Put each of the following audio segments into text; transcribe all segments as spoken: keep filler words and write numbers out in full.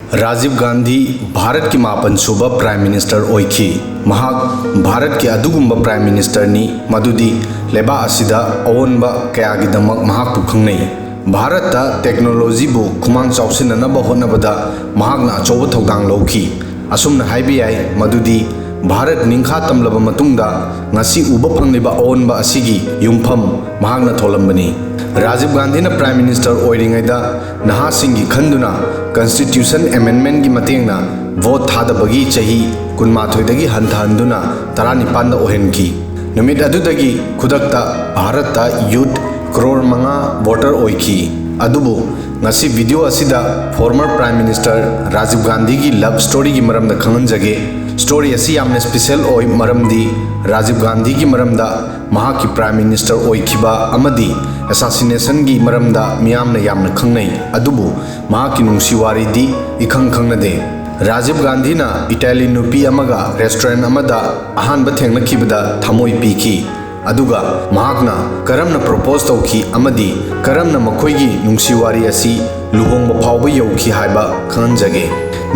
ꯔꯥꯖꯤꯕ ꯒꯥꯟꯙꯤ ꯚꯥꯔꯠꯀꯤ ꯃꯥꯄꯟ ꯁꯨꯕ Prime Minister ꯑꯣꯏꯈꯤ꯫ ꯃꯍꯥꯛ ꯚꯥꯔꯠꯀꯤ ꯑꯗꯨꯒꯨꯝꯕ Prime Ministerꯅꯤ ꯃꯗꯨꯗꯤ ꯂꯩꯕꯥꯛ ꯑꯁꯤꯗ ꯑꯑꯣꯟꯕ ꯀꯌꯥꯒꯤꯗꯃꯛ ꯃꯍꯥꯛꯄꯨ ꯈꯪꯅꯩ꯫ ꯚꯥꯔꯠꯇ technologyꯕꯨ ꯈꯨꯃꯥꯡ ꯆꯥꯎꯁꯤꯟꯅꯅꯕ ꯍꯣꯠꯅꯕꯗ ꯃꯍꯥꯛꯅ ꯑꯆꯧꯕ ꯊꯧꯗꯥꯡ ꯂꯧꯈꯤ꯫ ꯑꯁꯨꯝꯅ ꯍꯥꯏꯕ ꯌꯥꯏ ꯃꯗꯨꯗꯤ ꯚꯥꯔꯠ ꯅꯤꯡꯈꯥ ꯇꯝꯂꯕ ꯃꯇꯨꯡꯗ ꯉꯁꯤ ꯎꯕ ꯐꯪꯂꯤꯕ ꯑꯑꯣꯟꯕ ꯑꯁꯤꯒꯤ ꯌꯨꯝꯐꯝ ꯃꯍꯥꯛꯅ ꯊꯣꯜꯂꯝꯕꯅꯤ꯫ ꯔꯥꯖꯤꯕ ꯒꯥꯟꯙꯤꯅ Prime Minister ꯑꯣꯏꯔꯤꯉꯩꯗ ꯅꯍꯥꯁꯤꯡꯒꯤ ꯈꯟꯗꯨꯅ Constitution Amendmentꯀꯤ ꯃꯇꯦꯡꯅ vote ꯊꯥꯗꯕꯒꯤ ꯆꯍꯤ ꯀꯨꯟꯃꯥꯊꯣꯏꯗꯒꯤ ꯍꯟꯊꯍꯟꯗꯨꯅ ꯇꯔꯥꯅꯤꯄꯥꯟꯗ ꯑꯣꯏꯍꯟꯈꯤ꯫ ꯅꯨꯃꯤꯠ ꯑꯗꯨꯗꯒꯤ ꯈꯨꯗꯛꯇ ꯚꯥꯔꯠꯇ youth crore ꯃꯉꯥ voter ꯑꯣꯏꯈꯤ꯫ ꯑꯗꯨꯕꯨ ꯉꯁꯤ video ꯑꯁꯤꯗ former Prime Minister ꯔꯥꯖꯤꯕ ꯒꯥꯟꯙꯤꯒꯤ love storyꯒꯤ ꯃꯔꯝꯗ ꯈꯪꯍꯟꯖꯒꯦ꯫ Story ꯑꯁꯤ ꯌꯥꯝꯅ special ꯑꯣꯏ ꯃꯔꯝꯗꯤ ꯔꯥꯖꯤꯕ ꯒꯥꯟꯙꯤꯒꯤ ꯃꯔꯝꯗ ꯃꯍꯥꯛꯀꯤ Prime Minister ꯑꯣꯏꯈꯤꯕ ꯑꯃꯗꯤ assassinationꯒꯤ ꯃꯔꯝꯗ ꯃꯤꯌꯥꯝꯅ ꯌꯥꯝꯅ ꯈꯪꯅꯩ꯫ ꯑꯗꯨꯕꯨ ꯃꯍꯥꯛꯀꯤ ꯅꯨꯡꯁꯤ ꯋꯥꯔꯤꯗꯤ ꯏꯈꯪ ꯈꯪꯅꯗꯦ꯫ ꯔꯥꯖꯤꯕ ꯒꯥꯟꯙꯤꯅ Italian ꯅꯨꯄꯤ ꯑꯃꯒ restaurant ꯑꯃꯗ ꯑꯍꯥꯟꯕ ꯊꯦꯡꯅꯈꯤꯕꯗ ꯊꯃꯣꯏ ꯄꯤꯈꯤ꯫ ꯑꯗꯨꯒ ꯃꯍꯥꯛꯅ ꯀꯔꯝꯅ propose ꯇꯧꯈꯤ ꯑꯃꯗꯤ ꯀꯔꯝꯅ ꯃꯈꯣꯏꯒꯤ ꯅꯨꯡꯁꯤ ꯋꯥꯔꯤ ꯑꯁꯤ ꯂꯨꯍꯣꯡꯕ ꯐꯥꯎꯕ ꯌꯧꯈꯤ ꯍꯥꯏꯕ ꯈꯪꯍꯟꯖꯒꯦ꯫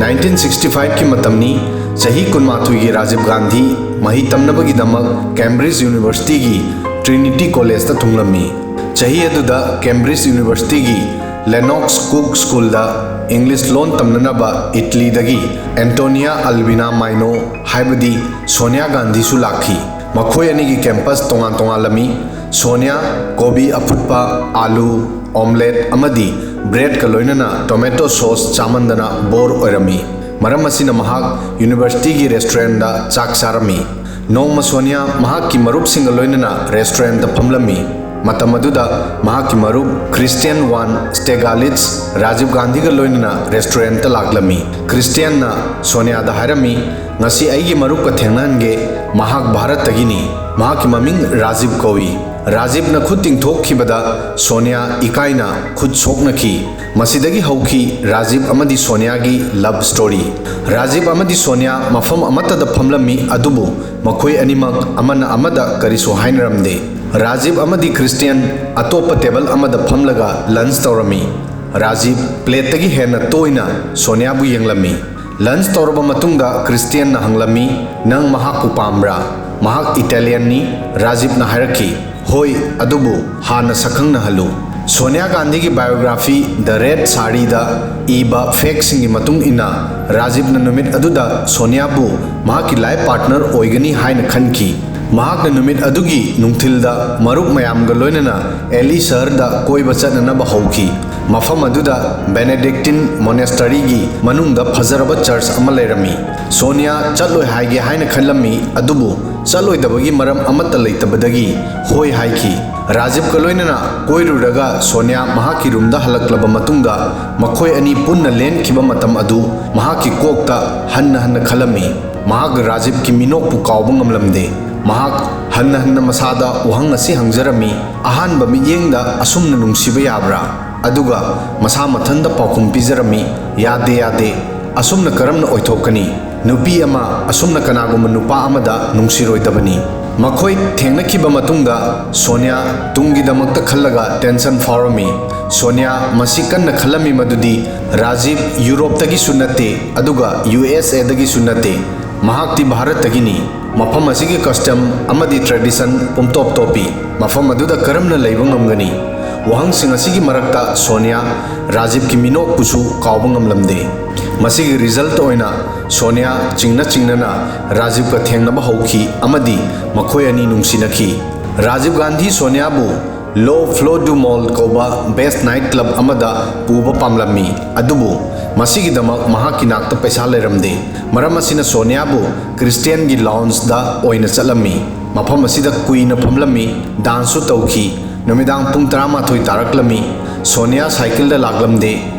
Nineteen sixty fiveꯀꯤ ꯃꯇꯝꯅꯤ꯫ ꯆꯍꯤ ꯀꯨꯟꯃꯥꯊꯣꯏꯒꯤ ꯔꯥꯖꯤꯕ ꯒꯥꯟꯙꯤ ꯃꯍꯩ ꯇꯝꯅꯕꯒꯤꯗꯃꯛ Cambridge Universityꯒꯤ Trinity Collegeꯇ ꯊꯨꯡꯂꯝꯃꯤ꯫ ꯆꯍꯤ ꯑꯗꯨꯗ Cambridge Universityꯒꯤ Lennox Cook Schoolꯗ English ꯂꯣꯟ ꯇꯝꯅꯅꯕ Italyꯗꯒꯤ Antonia Albina Maino ꯍꯥꯏꯕꯗꯤ ꯁꯣꯅꯤꯌꯥ ꯒꯥꯟꯙꯤꯁꯨ ꯂꯥꯛꯈꯤ꯫ ꯃꯈꯣꯏ ꯑꯅꯤꯒꯤ campus ꯇꯣꯉꯥꯟ ꯇꯣꯉꯥꯟꯂꯝꯃꯤ꯫ ꯁꯣꯅꯤꯌꯥ ꯀꯣꯕꯤ ꯑꯐꯨꯠꯄ, ꯑꯥꯂꯨ, omelette ꯑꯃꯗꯤ breadꯀ ꯂꯣꯏꯅꯅ tomato sauce ꯆꯥꯃꯟꯗꯅ bore ꯑꯣꯏꯔꯝꯃꯤ꯫ ꯃꯔꯝ ꯑꯁꯤꯅ ꯃꯍꯥꯛ universityꯒꯤ restaurantꯗ ꯆꯥꯛ ꯆꯥꯔꯝꯃꯤ꯫ ꯅꯣꯡꯃ ꯁꯣꯅꯤꯌꯥ ꯃꯍꯥꯛꯀꯤ ꯃꯔꯨꯞꯁꯤꯡꯒ ꯂꯣꯏꯅꯅ restaurantꯇ ꯐꯝꯂꯝꯃꯤ꯫ ꯃꯇꯝ ꯑꯗꯨꯗ ꯃꯍꯥꯛꯀꯤ ꯃꯔꯨꯞ Christian van Stagalitz ꯔꯥꯖꯤꯕ ꯒꯥꯟꯙꯤꯒ ꯂꯣꯏꯅꯅ restaurantꯇ ꯂꯥꯛꯂꯝꯃꯤ꯫ Christianꯅ ꯁꯣꯅꯤꯌꯥꯗ ꯍꯥꯏꯔꯝꯃꯤ, "ꯉꯁꯤ ꯑꯩꯒꯤ ꯃꯔꯨꯞꯀ ꯊꯦꯡꯅꯍꯟꯒꯦ, ꯃꯍꯥꯛ ꯚꯥꯔꯠꯇꯒꯤꯅꯤ꯫ ꯃꯍꯥꯛꯀꯤ ꯃꯃꯤꯡ ꯔꯥꯖꯤꯕ ꯀꯧꯏ꯫" ꯔꯥꯖꯤꯕꯅ ꯈꯨꯠ ꯇꯤꯡꯊꯣꯛꯈꯤꯕꯗ ꯁꯣꯅꯤꯌꯥ ꯏꯀꯥꯏꯅ ꯈꯨꯠ ꯁꯣꯛꯅꯈꯤ꯫ ꯃꯁꯤꯗꯒꯤ ꯍꯧꯈꯤ ꯔꯥꯖꯤꯕ ꯑꯃꯗꯤ ꯁꯣꯅꯤꯌꯥꯒꯤ love story꯫ ꯔꯥꯖꯤꯕ ꯑꯃꯗꯤ ꯁꯣꯅꯤꯌꯥ ꯃꯐꯝ ꯑꯃꯠꯇꯗ ꯐꯝꯂꯝꯃꯤ, ꯑꯗꯨꯕꯨ ꯃꯈꯣꯏ ꯑꯅꯤꯃꯛ ꯑꯃꯅ ꯑꯃꯗ ꯀꯔꯤꯁꯨ ꯍꯥꯏꯅꯔꯝꯗꯦ꯫ ꯔꯥꯖꯤꯕ ꯑꯃꯗꯤ Christian ꯑꯇꯣꯞꯄ table ꯑꯃꯗ ꯐꯝꯂꯒ lunch ꯇꯧꯔꯝꯃꯤ꯫ ꯔꯥꯖꯤꯕ ꯄ꯭ꯂꯦꯠꯇꯒꯤ ꯍꯦꯟꯅ ꯇꯣꯏꯅ ꯁꯣꯅꯤꯌꯥꯕꯨ ꯌꯦꯡꯂꯝꯃꯤ꯫ ꯂꯟꯆ ꯇꯧꯔꯕ ꯃꯇꯨꯡꯗ ꯀ꯭ꯔꯤꯁꯇꯤꯌꯟꯅ ꯍꯪꯂꯝꯃꯤ, "ꯅꯪ ꯃꯍꯥꯛꯄꯨ ꯄꯥꯝꯕ꯭ꯔꯥ?" "ꯃꯍꯥꯛ ꯏꯇꯥꯂꯤꯌꯟꯅꯤ," ꯔꯥꯖꯤꯕꯅ ꯍꯥꯏꯔꯛꯈꯤ꯫ "ꯍꯣꯏ, ꯑꯗꯨꯕꯨ ꯍꯥꯟꯅ ꯁꯛꯈꯪꯅꯍꯜꯂꯨ꯫" ꯁꯣꯅꯤꯌꯥ ꯒꯥꯟꯙꯤꯒꯤ ꯕꯥꯏꯑꯣꯒ꯭ꯔꯥꯐꯤ ꯗ ꯔꯦꯗ ꯁꯥꯔꯤꯗ ꯏꯕ ꯐꯦꯛꯁꯤꯡꯒꯤ ꯃꯇꯨꯡ ꯏꯟꯅ, ꯔꯥꯖꯤꯕꯅ ꯅꯨꯃꯤꯠ ꯑꯗꯨꯗ ꯁꯣꯅꯤꯌꯥꯕꯨ ꯃꯍꯥꯛꯀꯤ ꯂꯥꯏꯐ ꯄꯥꯔꯠꯅꯔ ꯑꯣꯏꯒꯅꯤ ꯍꯥꯏꯅ ꯈꯟꯈꯤ꯫ ꯃꯍꯥꯛꯅ ꯅꯨꯃꯤꯠ ꯑꯗꯨꯒꯤ ꯅꯨꯡꯊꯤꯜꯗ ꯃꯔꯨꯞ ꯃꯌꯥꯝꯒ ꯂꯣꯏꯅꯅ ꯑꯦꯂꯤ ꯁꯍꯔꯗ ꯀꯣꯏꯕ ꯆꯠꯅꯅꯕ ꯍꯧꯈꯤ꯫ ꯃꯐꯝ ꯑꯗꯨꯗ ꯕꯦꯅꯦꯗꯤꯛꯇꯤꯟ ꯃꯣꯅꯦꯁꯇꯔꯤꯒꯤ ꯃꯅꯨꯡꯗ ꯐꯖꯔꯕ ꯆꯔꯆ ꯑꯃ ꯂꯩꯔꯝꯃꯤ꯫ ꯁꯣꯅꯤꯌꯥ ꯆꯠꯂꯣꯏ ꯍꯥꯏꯒꯦ ꯍꯥꯏꯅ ꯈꯜꯂꯝꯃꯤ, ꯑꯗꯨꯕꯨ ꯆꯠꯂꯣꯏꯗꯕꯒꯤ ꯃꯔꯝ ꯑꯃꯠꯇ ꯂꯩꯇꯕꯗꯒꯤ ꯍꯣꯏ ꯍꯥꯏꯈꯤ꯫ ꯔꯥꯖꯤꯕꯀ ꯂꯣꯏꯅꯅ ꯀꯣꯏꯔꯨꯔꯒ ꯁꯣꯅꯤꯌꯥ ꯃꯍꯥꯛꯀꯤ ꯔꯨꯝꯗ ꯍꯜꯂꯛꯂꯕ ꯃꯇꯨꯡꯗ, ꯃꯈꯣꯏ ꯑꯅꯤ ꯄꯨꯟꯅ ꯂꯦꯟꯈꯤꯕ ꯃꯇꯝ ꯑꯗꯨ ꯃꯍꯥꯛꯀꯤ ꯀꯣꯛꯇ ꯍꯟꯅ ꯍꯟꯅ ꯈꯜꯂꯝꯃꯤ꯫ ꯃꯍꯥꯛ ꯔꯥꯖꯤꯕꯀꯤ ꯃꯤꯅꯣꯛꯄꯨ ꯀꯥꯎꯕ ꯉꯝꯂꯝꯗꯦ꯫ ꯃꯍꯥꯛ ꯍꯟꯅ ꯍꯟꯅ ꯃꯁꯥꯗ ꯋꯥꯍꯪ ꯑꯁꯤ ꯍꯪꯖꯔꯝꯃꯤ, "ꯑꯍꯥꯟꯕ ꯃꯤꯠꯌꯦꯡꯗ ꯑꯁꯨꯝꯅ ꯅꯨꯡꯁꯤꯕ ꯌꯥꯕ꯭ꯔꯥ?" ꯑꯗꯨꯒ ꯃꯁꯥ ꯃꯊꯟꯇ ꯄꯥꯎꯈꯨꯝ ꯄꯤꯖꯔꯝꯃꯤ, "ꯌꯥꯗꯦ, ꯌꯥꯗꯦ꯫ ꯑꯁꯨꯝꯅ ꯀꯔꯝꯅ ꯑꯣꯏꯊꯣꯛꯀꯅꯤ? ꯅꯨꯄꯤ ꯑꯃ ꯑꯁꯨꯝꯅ ꯀꯅꯥꯒꯨꯝꯕ ꯅꯨꯄꯥ ꯑꯃꯗ ꯅꯨꯡꯁꯤꯔꯣꯏꯗꯕꯅꯤ꯫" ꯃꯈꯣꯏ ꯊꯦꯡꯅꯈꯤꯕ ꯃꯇꯨꯡꯗ ꯁꯣꯅꯤꯌꯥ ꯇꯨꯡꯒꯤꯗꯃꯛꯇ ꯈꯜꯂꯒ ꯇꯦꯟꯁꯟ ꯐꯥꯎꯔꯝꯃꯤ꯫ ꯁꯣꯅꯤꯌꯥ ꯃꯁꯤ ꯀꯟꯅ ꯈꯜꯂꯝꯃꯤ ꯃꯗꯨꯗꯤ ꯔꯥꯖꯤꯕ ꯌꯨꯔꯣꯞꯇꯒꯤꯁꯨ ꯅꯠꯇꯦ, ꯑꯗꯨꯒ ꯌꯨ ꯑꯦꯁ ꯑꯦꯗꯒꯤꯁꯨ ꯅꯠꯇꯦ꯫ ꯃꯍꯥꯛꯇꯤ ꯚꯥꯔꯠꯇꯒꯤꯅꯤ꯫ ꯃꯐꯝ ꯑꯁꯤꯒꯤ ꯀꯁꯇꯝ ꯑꯃꯗꯤ ꯇ꯭ꯔꯦꯗꯤꯁꯟ ꯄꯨꯝꯇꯣꯞ ꯇꯣꯞꯄꯤ꯫ ꯃꯐꯝ ꯑꯗꯨꯗ ꯀꯔꯝꯅ ꯂꯩꯕ ꯉꯝꯒꯅꯤ? ꯋꯥꯍꯪꯁꯤꯡ ꯑꯁꯤꯒꯤ ꯃꯔꯛꯇ ꯁꯣꯅꯤꯌꯥ ꯔꯥꯖꯤꯕꯀꯤ ꯃꯤꯅꯣꯛꯄꯨꯁꯨ ꯀꯥꯎꯕ ꯉꯝꯂꯝꯗꯦ꯫ ꯃꯁꯤꯒꯤ ꯔꯤꯖꯜꯇ ꯑꯣꯏꯅ ꯁꯣꯅꯤꯌꯥ ꯆꯤꯡꯅ ꯆꯤꯡꯅꯅ ꯔꯥꯖꯤꯕꯀ ꯊꯦꯡꯅꯕ ꯍꯧꯈꯤ ꯑꯃꯗꯤ ꯃꯈꯣꯏ ꯑꯅꯤ ꯅꯨꯡꯁꯤꯅꯈꯤ꯫ ꯔꯥꯖꯤꯕ ꯒꯥꯟꯙꯤ ꯁꯣꯅꯤꯌꯥꯕꯨ ꯂꯣ ꯐ꯭ꯂꯣ ꯗꯨ ꯃꯣꯜ ꯀꯧꯕ ꯕꯦꯁ ꯅꯥꯏꯠ ꯀ꯭ꯂꯕ ꯑꯃꯗ ꯄꯨꯕ ꯄꯥꯝꯂꯝꯃꯤ, ꯑꯗꯨꯕꯨ ꯃꯁꯤꯒꯤꯗꯃꯛ ꯃꯍꯥꯛꯀꯤ ꯅꯥꯛꯇ ꯄꯩꯁꯥ ꯂꯩꯔꯝꯗꯦ꯫ ꯃꯔꯝ ꯑꯁꯤꯅ ꯁꯣꯅꯤꯌꯥꯕꯨ ꯀ꯭ꯔꯤꯁꯇꯤꯌꯟꯒꯤ ꯂꯥꯎꯟꯖꯗ ꯑꯣꯏꯅ ꯆꯠꯂꯝꯃꯤ꯫ ꯃꯐꯝ ꯑꯁꯤꯗ ꯀꯨꯏꯅ ꯐꯝꯂꯝꯃꯤ, ꯗꯥꯟꯁꯁꯨ ꯇꯧꯈꯤ꯫ ꯅꯨꯃꯤꯗꯥꯡ ꯄꯨꯡ ꯇꯔꯥꯃꯥꯊꯣꯏ ꯇꯥꯔꯛꯂꯝꯃꯤ꯫ ꯁꯣꯅꯤꯌꯥ ꯁꯥꯏꯀꯜꯗ ꯂꯥꯛꯂꯝꯗꯦ꯫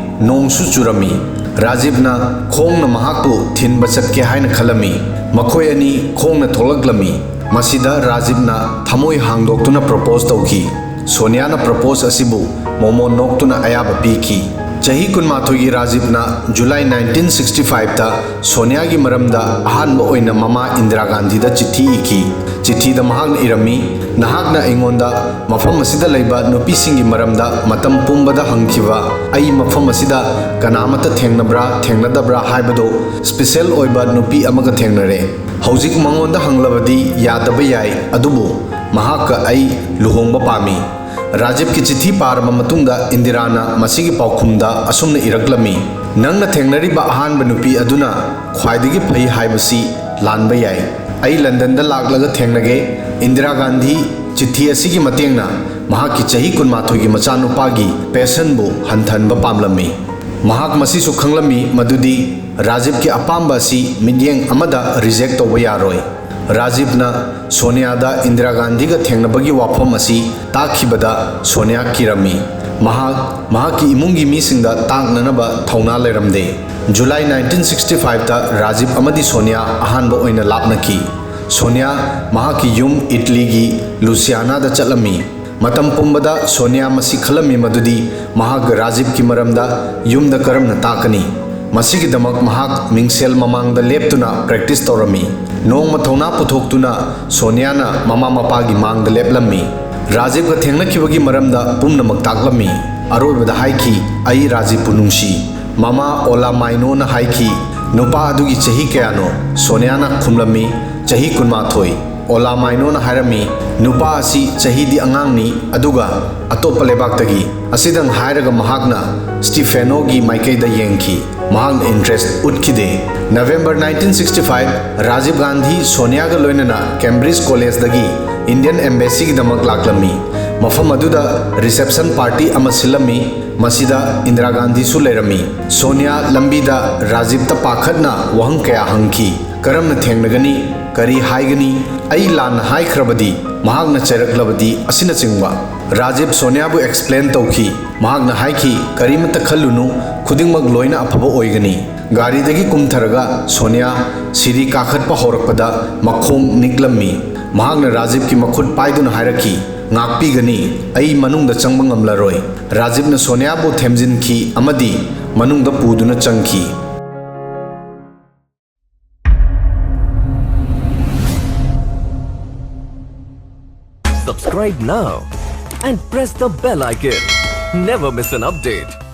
ꯅꯣꯡꯁꯨ ꯆꯨꯔꯝꯃꯤ꯫ ꯔꯥꯖꯤꯕꯅ ꯈꯣꯡꯅ ꯃꯍꯥꯛꯄꯨ ꯊꯤꯟꯕ ꯆꯠꯀꯦ ꯍꯥꯏꯅ ꯈꯜꯂꯝꯃꯤ꯫ ꯃꯈꯣꯏ ꯑꯅꯤ ꯈꯣꯡꯅ ꯊꯣꯛꯂꯛꯂꯝꯃꯤ꯫ ꯃꯁꯤꯗ ꯔꯥꯖꯤꯕꯅ ꯊꯃꯣꯏ ꯍꯥꯡꯗꯣꯛꯇꯨꯅ ꯄ꯭ꯔꯣꯄꯣꯖ ꯇꯧꯈꯤ꯫ ꯁꯣꯅꯤꯌꯥꯅ ꯄ꯭ꯔꯣꯄꯣꯖ ꯑꯁꯤꯕꯨ ꯃꯣꯃꯣꯟ ꯅꯣꯛꯇꯨꯅ ꯑꯌꯥꯕ ꯄꯤꯈꯤ꯫ ꯆꯍꯤ ꯀꯨꯟꯃꯥꯊꯣꯏꯒꯤ ꯔꯥꯖꯤꯕꯅ ꯖꯨꯂꯥꯏ ꯅꯥꯏꯟꯇꯤꯟ ꯁꯤꯛꯁꯇꯤ ꯐꯥꯏꯚꯇ ꯁꯣꯅꯤꯌꯥꯒꯤ ꯃꯔꯝꯗ ꯑꯍꯥꯟꯕ ꯑꯣꯏꯅ ꯃꯃꯥ ꯏꯟꯗꯤꯔꯥ ꯒꯥꯟꯙꯤꯗ ꯆꯤꯊꯤ ꯏꯈꯤ꯫ ꯆꯤꯊꯤꯗ ꯃꯍꯥꯛꯅ ꯏꯔꯝꯃꯤ, ꯅꯍꯥꯛꯅ ꯑꯩꯉꯣꯟꯗ ꯃꯐꯝ ꯑꯁꯤꯗ ꯂꯩꯕ ꯅꯨꯄꯤꯁꯤꯡꯒꯤ ꯃꯔꯝꯗ ꯃꯇꯝ ꯄꯨꯝꯕꯗ ꯍꯪꯈꯤꯕ, ꯑꯩ ꯃꯐꯝ ꯑꯁꯤꯗ ꯀꯅꯥꯃꯠꯇ ꯊꯦꯡꯅꯕ꯭ꯔꯥ ꯊꯦꯡꯅꯗꯕ꯭ꯔꯥ ꯍꯥꯏꯕꯗꯨ ꯁ꯭ꯄꯤꯁꯦꯜ ꯑꯣꯏꯕ ꯅꯨꯄꯤ ꯑꯃꯒ ꯊꯦꯡꯅꯔꯦ꯫ ꯍꯧꯖꯤꯛ ꯃꯉꯣꯟꯗ ꯍꯪꯂꯕꯗꯤ ꯌꯥꯗꯕ ꯌꯥꯏ, ꯑꯗꯨꯕꯨ ꯃꯍꯥꯛꯀ ꯑꯩ ꯂꯨꯍꯣꯡꯕ ꯄꯥꯝꯃꯤ꯫ ꯔꯥꯖꯤꯕꯀꯤ ꯆꯤꯊꯤ ꯄꯥꯔꯕ ꯃꯇꯨꯡꯗ ꯏꯟꯗꯤꯔꯥꯅ ꯃꯁꯤꯒꯤ ꯄꯥꯎꯈꯨꯝꯗ ꯑꯁꯨꯝꯅ ꯏꯔꯛꯂꯝꯃꯤ, "ꯅꯪꯅ ꯊꯦꯡꯅꯔꯤꯕ ꯑꯍꯥꯟꯕ ꯅꯨꯄꯤ ꯑꯗꯨꯅ ꯈ꯭ꯋꯥꯏꯗꯒꯤ ꯐꯩ ꯍꯥꯏꯕꯁꯤ ꯂꯥꯟꯕ ꯌꯥꯏ꯫ ꯑꯩ ꯂꯟꯗꯟꯗ ꯂꯥꯛꯂꯒ ꯊꯦꯡꯅꯒꯦ꯫ ꯏꯟꯗꯤꯔꯥ ꯒꯥꯟꯙꯤ ꯆꯤꯊꯤ ꯑꯁꯤꯒꯤ ꯃꯇꯦꯡꯅ ꯃꯍꯥꯛꯀꯤ ꯆꯍꯤ ꯀꯨꯟꯃꯥꯊꯣꯏꯒꯤ ꯃꯆꯥꯅꯨꯄꯥꯒꯤ ꯄꯦꯁꯟꯕꯨ ꯍꯟꯊꯍꯟꯕ ꯄꯥꯝꯂꯝꯃꯤ꯫ ꯃꯍꯥꯛ ꯃꯁꯤꯁꯨ ꯈꯪꯂꯝꯃꯤ ꯃꯗꯨꯗꯤ ꯔꯥꯖꯤꯕꯀꯤ ꯑꯄꯥꯝꯕ ꯑꯁꯤ ꯃꯤꯠꯌꯦꯡ ꯑꯃꯗ ꯔꯤꯖꯦꯛ ꯇꯧꯕ ꯌꯥꯔꯣꯏ꯫ ꯔꯥꯖꯤꯕꯅ ꯁꯣꯅꯤꯌꯥꯗ ꯏꯟꯗꯤꯔꯥ ꯒꯥꯟꯙꯤꯒ ꯊꯦꯡꯅꯕꯒꯤ ꯋꯥꯐꯝ ꯑꯁꯤ ꯇꯥꯛꯈꯤꯕꯗ ꯁꯣꯅꯤꯌꯥ ꯀꯤꯔꯝꯃꯤ꯫ ꯃꯍꯥꯛ ꯃꯍꯥꯛꯀꯤ ꯏꯃꯨꯡꯒꯤ ꯃꯤꯁꯤꯡꯗ ꯇꯥꯛꯅꯅꯕ ꯊꯧꯅꯥ ꯂꯩꯔꯝꯗꯦ꯫ ꯖꯨꯂꯥꯏ ꯅꯥꯏꯟꯇꯤꯟ ꯁꯤꯛꯁꯇꯤ ꯐꯥꯏꯚꯇ ꯔꯥꯖꯤꯕ ꯑꯃꯗꯤ ꯁꯣꯅꯤꯌꯥ ꯑꯍꯥꯟꯕ ꯑꯣꯏꯅ ꯂꯥꯞꯅꯈꯤ꯫ ꯁꯣꯅꯤꯌꯥ ꯃꯍꯥꯛꯀꯤ ꯌꯨꯝ ꯏꯇꯂꯤꯒꯤ ꯂꯨꯁꯤꯌꯥꯅꯥꯗ ꯆꯠꯂꯝꯃꯤ꯫ ꯃꯇꯝ ꯄꯨꯝꯕꯗ ꯁꯣꯅꯤꯌꯥ ꯃꯁꯤ ꯈꯜꯂꯝꯃꯤ ꯃꯗꯨꯗꯤ ꯃꯍꯥꯛ ꯔꯥꯖꯤꯕꯀꯤ ꯃꯔꯝꯗ ꯌꯨꯝꯗ ꯀꯔꯝꯅ ꯇꯥꯛꯀꯅꯤ꯫ ꯃꯁꯤꯒꯤꯗꯃꯛ ꯃꯍꯥꯛ ꯃꯤꯡꯁꯦꯜ ꯃꯃꯥꯡꯗ ꯂꯦꯞꯇꯨꯅ ꯄ꯭ꯔꯦꯛꯇꯤꯁ ꯇꯧꯔꯝꯃꯤ꯫ ꯅꯣꯡꯃ ꯊꯧꯅꯥ ꯄꯨꯊꯣꯛꯇꯨꯅ ꯁꯣꯅꯤꯌꯥꯅ ꯃꯃꯥ ꯃꯄꯥꯒꯤ ꯃꯥꯡꯗ ꯂꯦꯞꯂꯝꯃꯤ꯫ ꯔꯥꯖꯤꯕꯀ ꯊꯦꯡꯅꯈꯤꯕꯒꯤ ꯃꯔꯝꯗ ꯄꯨꯝꯅꯃꯛ ꯇꯥꯛꯂꯝꯃꯤ꯫ ꯑꯔꯣꯏꯕꯗ ꯍꯥꯏꯈꯤ, "ꯑꯩ ꯔꯥꯖꯤꯕꯄꯨ ꯅꯨꯡꯁꯤ꯫" ꯃꯃꯥ ꯑꯣꯂꯥ ꯃꯥꯏꯅꯣꯅ ꯍꯥꯏꯈꯤ, "ꯅꯨꯄꯥ ꯑꯗꯨꯒꯤ ꯆꯍꯤ ꯀꯌꯥꯅꯣ?" ꯁꯣꯅꯤꯌꯥꯅ ꯈꯨꯝꯂꯝꯃꯤ, "ꯆꯍꯤ ꯀꯨꯟꯃꯥꯊꯣꯏ꯫" ꯑꯣꯂꯥ ꯃꯥꯏꯅꯣꯅ ꯍꯥꯏꯔꯝꯃꯤ, "ꯅꯨꯄꯥ ꯑꯁꯤ ꯆꯍꯤꯗꯤ ꯑꯉꯥꯡꯅꯤ, ꯑꯗꯨꯒ ꯑꯇꯣꯞꯄ ꯂꯩꯕꯥꯛꯇꯒꯤ꯫" ꯑꯁꯤꯗꯪ ꯍꯥꯏꯔꯒ ꯃꯍꯥꯛꯅ ꯁ꯭ꯇꯤꯐꯦꯅꯣꯒꯤ ꯃꯥꯏꯀꯩꯗ ꯌꯦꯡꯈꯤ꯫ ꯃꯍꯥꯛꯅ ꯏꯟꯇꯔꯦꯁ ꯎꯠꯈꯤꯗꯦ꯫ November nineteen sixty five, Rajiv Gandhi ꯁꯣꯅꯤꯌꯥꯒ ꯂꯣꯏꯅꯅ ꯀꯦꯝꯕ꯭ꯔꯤꯖ ꯀꯣꯂꯦꯖꯇꯒꯤ ꯏꯟꯗꯤꯌꯟ ꯑꯦꯝꯕꯦꯁꯤꯒꯤꯗꯃꯛ ꯂꯥꯛꯂꯝꯃꯤ꯫ ꯃꯐꯝ ꯑꯗꯨꯗ ꯔꯤꯁꯦꯞꯁꯟ ꯄꯥꯔꯇꯤ ꯑꯃ ꯁꯤꯜꯂꯝꯃꯤ꯫ ꯃꯁꯤꯗ ꯏꯟꯗꯤꯔꯥ ꯒꯥꯟꯙꯤꯁꯨ ꯂꯩꯔꯝꯃꯤ꯫ ꯁꯣꯅꯤꯌꯥ ꯂꯝꯕꯤꯗ ꯔꯥꯖꯤꯕꯇ ꯄꯥꯈꯠꯅ ꯋꯥꯍꯪ ꯀꯌꯥ ꯍꯪꯈꯤ꯫ ꯀꯔꯝꯅ ꯊꯦꯡꯅꯒꯅꯤ? ꯀꯔꯤ ꯍꯥꯏꯒꯅꯤ? ꯑꯩ ꯂꯥꯟꯅ ꯍꯥꯏꯈ꯭ꯔꯕꯗꯤ? ꯃꯍꯥꯛꯅ ꯆꯩꯔꯛꯂꯕꯗꯤ? ꯑꯁꯤꯅꯆꯤꯡꯕ꯫ ꯔꯥꯖꯤꯕ ꯁꯣꯅꯤꯌꯥꯕꯨ ꯑꯦꯛꯁꯄ꯭ꯂꯦꯟ ꯇꯧꯈꯤ꯫ ꯃꯍꯥꯛꯅ ꯍꯥꯏꯈꯤ, "ꯀꯔꯤꯃꯠꯇ ꯈꯜꯂꯨꯅꯨ, ꯈꯨꯗꯤꯡꯃꯛ ꯂꯣꯏꯅ ꯑꯐꯕ ꯑꯣꯏꯒꯅꯤ꯫" ꯒꯥꯔꯤꯗꯒꯤ ꯀꯨꯝꯊꯔꯒ ꯁꯣꯅꯤꯌꯥ ꯁꯤꯔꯤ ꯀꯥꯈꯠꯄ ꯍꯧꯔꯛꯄꯗ ꯃꯈꯣꯡ ꯅꯤꯛꯂꯝꯃꯤ꯫ ꯃꯍꯥꯛꯅ ꯔꯥꯖꯤꯕꯀꯤ ꯃꯈꯨꯠ ꯄꯥꯏꯗꯨꯅ ꯍꯥꯏꯔꯛꯈꯤ, "ꯉꯥꯛꯄꯤꯒꯅꯤ, ꯑꯩ ꯃꯅꯨꯡꯗ ꯆꯪꯕ ꯉꯝꯂꯔꯣꯏ꯫" ꯔꯥꯖꯤꯕꯅ ꯁꯣꯅꯤꯌꯥꯕꯨ ꯊꯦꯝꯖꯤꯟꯈꯤ ꯑꯃꯗꯤ ꯃꯅꯨꯡꯗ ꯄꯨꯗꯨꯅ ꯆꯪꯈꯤ꯫ Subscribe now and press the bell icon. Never miss an update.